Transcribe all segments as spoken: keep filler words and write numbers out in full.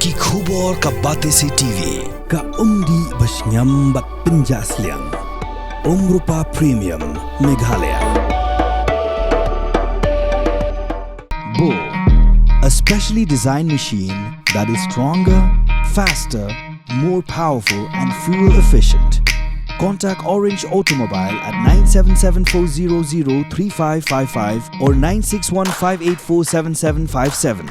Ki khubor ka Batesi T V, ka umdih ba shngiam bad pynjah sliang. Umrupa Premium, Meghalaya. Bo, a specially designed machine that is stronger, faster, more powerful and fuel efficient. Contact Orange Automobile at nine seven seven four zero zero three five five five or nine six one five eight four seven seven five seven.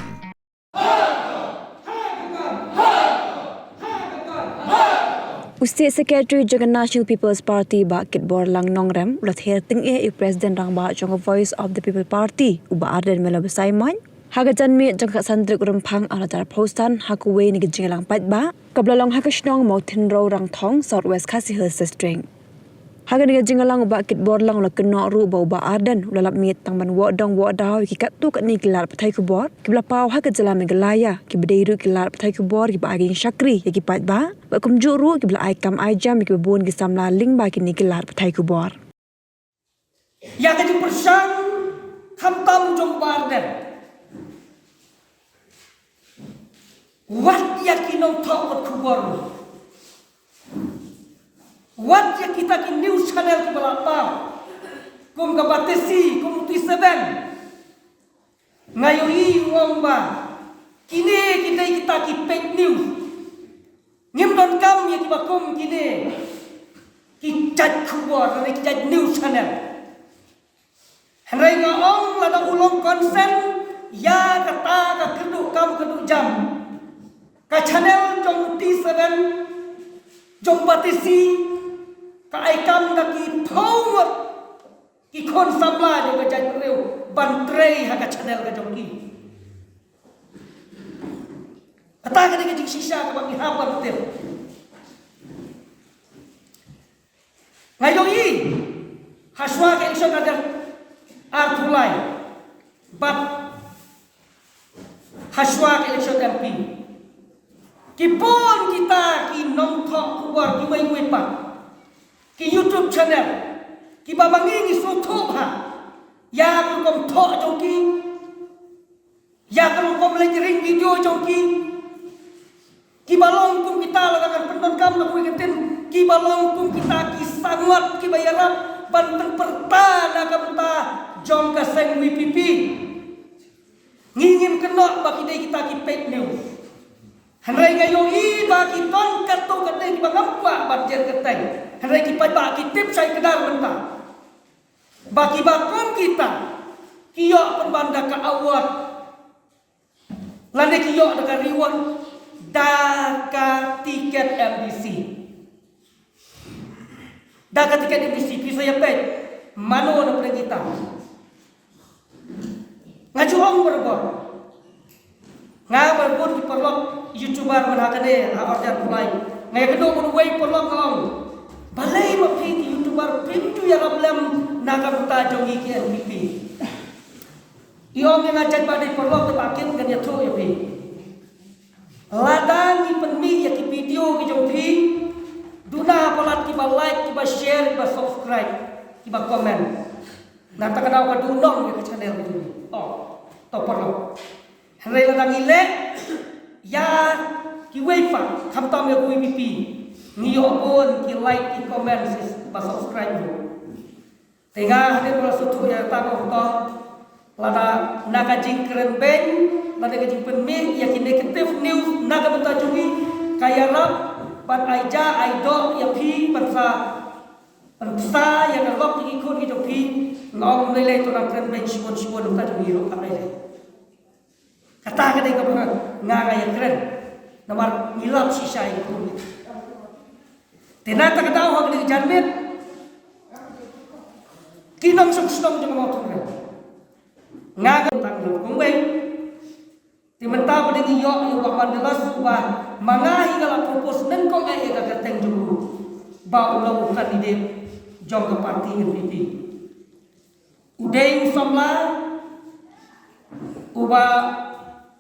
U State Secretary jong ka National People's Party, Bah Kitborlang Nongrem, u la ther tyngeh ïa u President Rangbah jong ka Voice of the People Party, u Bah Ardent Miller Basaiawmoit, ha ka janmiet jong ka khatsanduk Rymphang, arhajar arphew san, ha kawei na ki jingïalang paidbah kaba la long ha ka shnong Mawthinrow Rangthong, South West Khasi Hills District. Ha kane ka jingïalang, u Bah Kitborlang u la kynnoh ruh ba u Bah Ardent u la lap miet tang ban wad dong wad daw ïa ki katto katne ki lad pathai khubor kiba la paw ha ka jylla Meghalaya, kiba dei ruh ki lad pathai khubor kiba ai ka jingshakri ïa ki paidbah, bad kumjuh ruh kiba la ai kam ai jam ïa kiba bun ki samla lyngba kine ki lad pathai khubor. Ïa ka jingpyrshang khamtam jong u Bah Ardent, wat ïa ki nongthoh kot khubor, wat ïa kita ki news channel kiba la paw kum ka Batesi, kum u T Seven. Nga ïohi u ong ba kine ki dei kita ki fake news. Ngim donkam ïa kiba kum kine ki jait khubor ne ki jait news channel. Hynrei nga ong, lada u long consent ïa kata ka kyrduh kam kyrduh jam, ka channel jong u T Seven, jong Batesi, ka ai kam da ki phew ngut ki khun samla jong ka jaitbynriew ban trei ha ka channel ka jong ki. Kata ka dei ka jingshisha kaba ngi hap ban tip. Nga ïohi, ha shuwa ka election arhajar arphew lai bad ha shuwa ka election M P, ki bun kita ki nongthoh khubor kiwei kiwei pat, ki YouTube channel, kiba ma ngi ngi sngewthuh bha ïa ka rukom thoh jong ki, ïa ka rukom leit ring video jong ki, kiba long kum kita, lada ngan pyndonkam da kawei ka ktien, kiba long kum kita ki sangot kiba ïarap ban pynpyrta na ka bynta jong ka seng VPP. Ngi ngim kynnoh ba ki dei kita ki fake news. Hynrei nga ïohi ba ki don katto katne kiba ngam kwah ban jer kyrteng, hynrei ki paidbah ki tip shai kdar mynta ba kiba kum kita ki ïoh pynban da ka award lane ki ïoh da ka reward da ka tiket MDC. Da ka tiket MDC, phi sa ïa peit mano na pdeng kita. Nga ju ong barabor, nga bad bun ki paralok YouTuber mynta kane ha Orchard Fly, nga ïakynduh bad uwei u paralok, nga ong, balei ma phi ki YouTuber phim ju ïarap lem na ka bynta jong ngi ki NPP? I ong ïa nga, jait ba dei paralok te ba kit ngan ïathuh ïa phi. Lada ngi pynmih ïa ki video ki jong phi, duna palat kiba like, kiba share, kiba subscribe, kiba comment, na kata ka daw ka duna ïa ka channel ka jong phi. Oh, to paralok. Hynrei lada ngi leh ïa kiwei pat, khamtam ïa ka VPP, ngi ïoh bun ki like, ki comment, kiba subscribe ruh. Te nga hadien ba la sngewthuh ïa kata, nga ong to, lada na ka jingkren beiñ, lada ka jingpynmih ïa ki negative news na ka bynta jong ngi, ka ïarap ban ai ja ai doh ïa phi, ban sa, ban sa ïa ka lok ïa ki khun ki jong phi, nga ong, ym lei lei, to nang kren beiñ shibun shibun na ka bynta jong ngi ruh, ym lei lei. Kata ka dei kaba nga, nga ïakren. Namar ngi lap shisha ïa ki khun. Te na kata ka daw ha kane ka janmiet, ki nongshong shnong jong ka Mawthadraishan, nga ka tang jong kumwei. Te mynta ba dei ngi ïoh ïa u Bah Mandelos, uba ma nga hi nga la propose nyngkong eh ïa ka kyrteng jong u ba u long u candidate jong ka party NPP. U dei u samla uba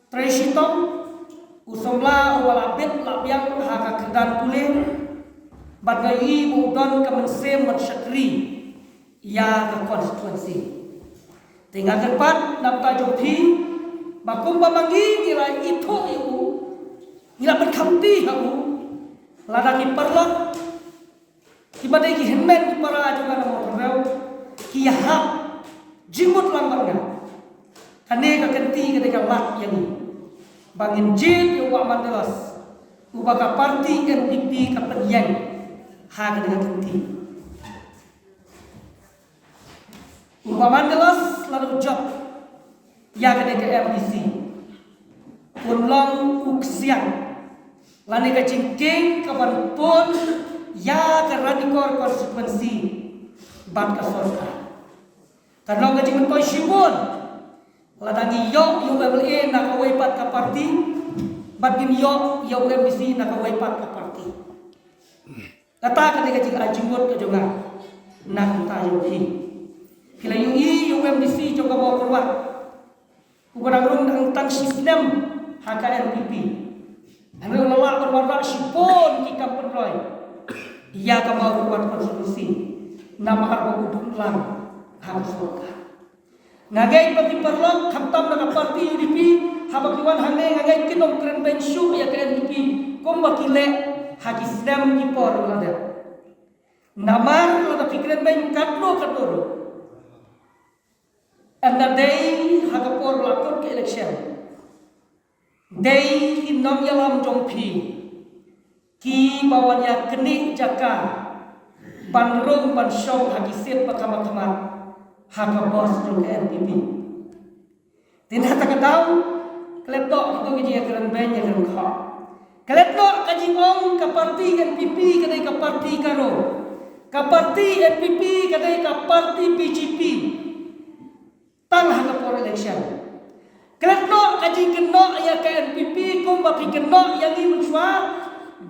trei shitom, u samla uba la bit la biang ha ka kyrdan pule, bad nga ïohi ba u don ka mynsiem ban shakri ïa ka constituency. Te nga kyrpad na ka bynta jong phi, ba kumba ma ngi ngi la ithuh ïa u, Kynti ha u, lada ki paralok, kiba dei ki hynmen ki para jong nga na Mawthadraishan, ki ïahap jingmut lang bad nga, kane ka kynti ka dei ka lad ïa ngi ba ngin jied ïa u Bah Mandelos, uba ka parti N P P ka pynïeng ha kane ka kynti. U Bah Mandelos lada u jop ïa kane ka M D C, un long u ksiang lane ka jingkieng kaban pun ïa ka Ranikor constituency bad ka sorkar. Kan long ka jingmyntoi shibun lada ngi ïoh ïa u M L A na kawei pat ka parti bad ngin ïoh ïa u M D C na kawei pat ka parti. Kata ka dei ka jingai jingmut ka jong nga na ka bynta jong phi. Phi la ïohi ïa u M D C jong ka Mawkyrwat, uba dang rung dang tang shi snem ha ka N P P. Hynrei u la lah ban wanrah shibun ki kam pynroi ïa ka Mawkyrwat constituency namar ba u dum lang ha ka sorkar. Nga ngeit ba ki paralok khamtam na ka parti U D P, haba ki wan hangne nga ngeit kin ym kren beiñ shuh ïa ka N P P kumba ki leh ha ki snem ki por ba la dep. Namar lada phi kren beiñ katno katno ruh, ynda dei ha ka por ba la kut ka election, dei ki nongïalam jong phi kiba wan ïa knieh jaka ban rung ban shong ha ki seat ba kham ba khmat ha ka bos jong ka N P P. Te na kata ka daw, klet noh kito ki jingïakren beiñ ïakren khoh. Klet noh ka jingong ka parti N P P ka dei ka parti Garo, ka parti N P P ka dei ka parti B J P. Tang ha ka por election. Klet noh ka jingkynnoh ïa ka N P P kumba phi kynnoh ïa ngi mynshuwa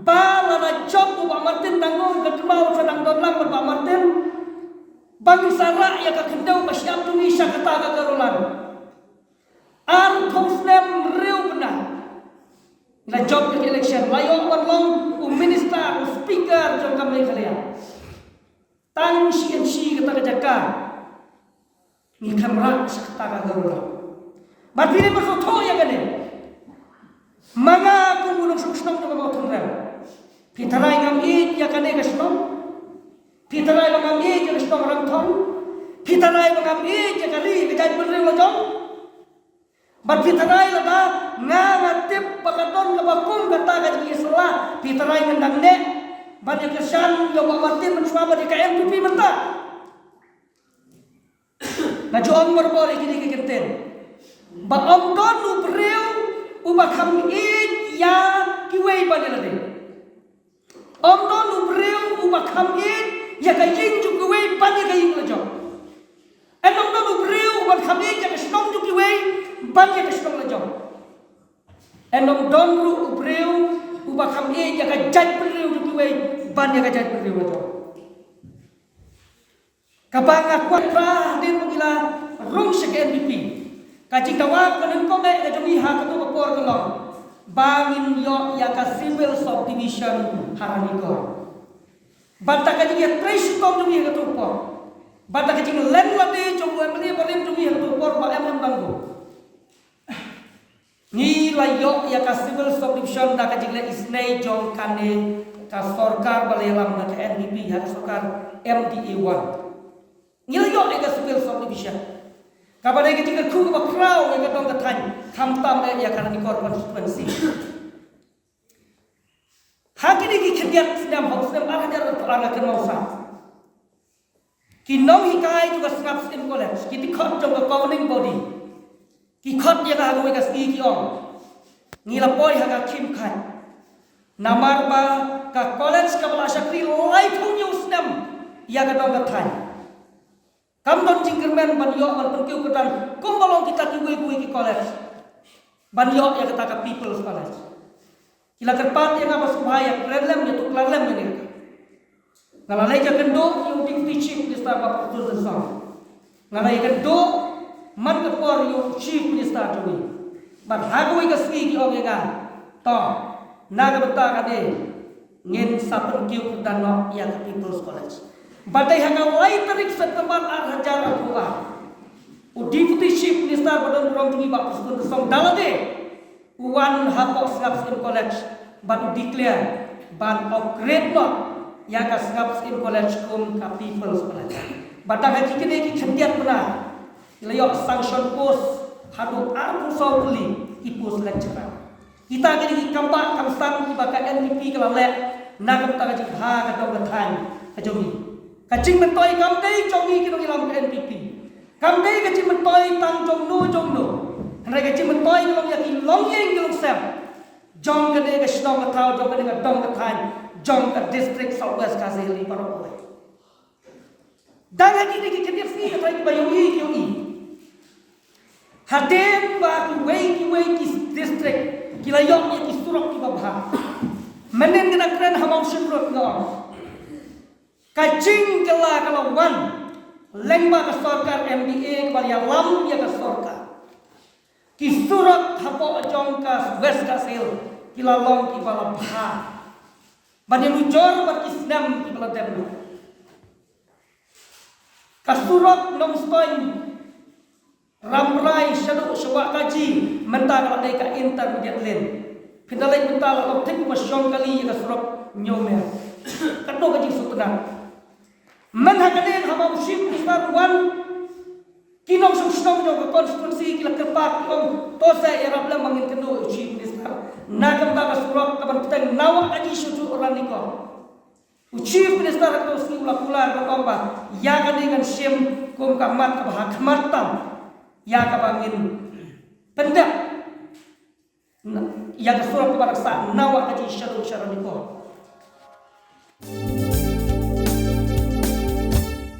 ba lada jop u Bah Martin Tangkung, ka kynmaw sha dang don lang bad Bah Martin, ba ngin sa rah ïa ka khyndew ba shyiap jong ngi sha kata ka Garoland. Arphew snem hynriew bnai la jop ïa ka election, la ïoh ban long u minister, u speaker jong ka Meghalaya. Tang shi inshi kata ka jaka ngi khlem rah sha kata ka Garoland. Bad phi dei ban sngewthuh ïa kane. Ma nga kum u nongshong shnong jong ka Mawthadraishan, phi tharai ngam ïeit ïa kane ka shnong? Phi tharai ba ngam ïeit ïa ka shnong Ramthong? Phi tharai ba ngam ïeit ïa ka ri ka jaitbynriew la jong? Bad phi tharai lada nga nga tip ba ka don kaba kum kata ka jingïasylla, phi tharai ngan dang neh ban ïa kyrshan ïa u Bah Martin mynshuwa bad ïa ka N P P mynta? Nga ju ong barabor ïa kine ki kyntien ba ym don u briew uba kham ïeit ïa kiwei ban ïa lade. Ym don u briew uba kham ïeit ïa ka ïing jong kiwei ban ïa ka ïing la jong. Ym don u briew uba kham ïeit ïa ka shnong jong kiwei ban ïa ka shnong la jong. Ym don ruh u briew uba kham ïeit ïa ka jaitbynriew jong kiwei ban ïa ka jaitbynriew la jong. Kaba nga kwah pra hadien ba ngi la rung sha ka N P P, ka jingdawa kaba nyngkong eh ka jong ngi ha kato ka por ka long ba ngin ïoh ïa ka civil subdivision ha Ranikor. Bad da ka jingïatrei shitom jong ngi ha kato ka por, bad da ka jinglen lade jong u M L A barim jong ngi ha kato ka por, Bah M M Tangkung, ngi la ïoh ïa ka civil subdivision da ka jingleh isynei jong kane ka sorkar ba la ïalam da ka N P P ha ka sorkar M D A one. Ngi la ïoh ïa ka civil subdivision kaba dei ka jingkyrkhu kaba khraw ïa ka dong ka thaiñ, khamtam eh ïa ka Ranikor constituency. Ha kine ki khyndiat snem, ha u snem ar hajar arphew ar, nga kynmaw sah, ki nonghikai jong ka Sngap Syiem College, ki dkhot jong ka governing body, ki khot ïa nga ha kawei ka sngi, ki ong, ngi la poi ha ka khim khat. Namar ba ka college kaba la shakri laiphew hynñiew snem ïa ka dong ka thaiñ, kam don jingkyrmen ban ïoh ban pynkiew kyrdan kumba long kita kiwei kiwei ki college, ban ïoh ïa kata ka People's College. Ki la kyrpad ïa nga ba sngewbha ïa kren lem, ïa tuklar lem ïa kata. Nga la leit ïakynduh ïa u Deputy Chief Minister Bah Prestone Tynsong. Nga la ïakynduh man ka por ïa u Chief Minister jong ngi. Bad ha kawei ka sngi ki ong ïa nga, to, na ka bynta kane ngin sa pynkiew kyrdan noh ïa ka People's College. Bad dei ha ka lai tarik September ar hajar arphew ar, u Deputy Chief Minister ba don burom jong ngi Bah Prestone Tynsong da lade u wan hapoh Sngap Syiem College bad u declare ban upgrade noh ïa ka Sngap Syiem College kum ka People's College. Bad tang ha kine ki khyndiat bnai ki la ïoh sanction post haduh arphew saw tylli ki post lecturer. Kita kine ki kam bah kam san kiba ka N P P ka la leh na ka bynta ka jingbha ka dong ka thaiñ ka jong ngi. Ka jingmyntoi kam dei jong ngi ki nongïalam ka N P P. Kam dei ka jingmyntoi tang jong no jong no. Hynrei ka jingmyntoi ka long ïa ki longïing ki longsem jong kane ka shnong ka thaw, jong kane ka dong ka thaiñ, jong ka district South West Khasi Hills baroh kawei. Dang ha kine ki khyndiat sngi ka thaw kiba ïohi ki ïohi. Hadien ba kiwei kiwei ki district ki la ïoh ïa ki surok kiba bha. Mynnin nga kren ha Mawshynrut nga ong, ka jingkylla ka la wan lyngba ka sorkar M D A kaba ïalam ïa ka sorkar. Ki surok hapoh jong ka West Khasi Hills ki la long kiba la bha ban ïanujor bad ki snem kiba la dep. Ka surok Nongstoiñ Rambrai shaduh sha Wahkaji mynta ka la dei ka intermediate lane. Phin da leit mynta la long thik ba shong kali ïa ka surok Ñiewmer. Katno ka jingsngewtynnat. Mynta ha kane ha ba u Chief Minister u wan, ki nongshong shnong jong ka constituency ki la kyrpad ki ong, to sa ïarap lem ba ngin kynduh ïa u Chief Minister na ka bynta ka surok kaban bteng na Wahkaji sha juh Ranikor. U Chief Minister ha kato ka sngi u la kular ban ong ba ïa kane ngan shim kum ka mat kaba ha khmat tam ïa kaba ngin pyndep ïa ka surok kaba nang sah na Wahkaji sha juh sha Ranikor.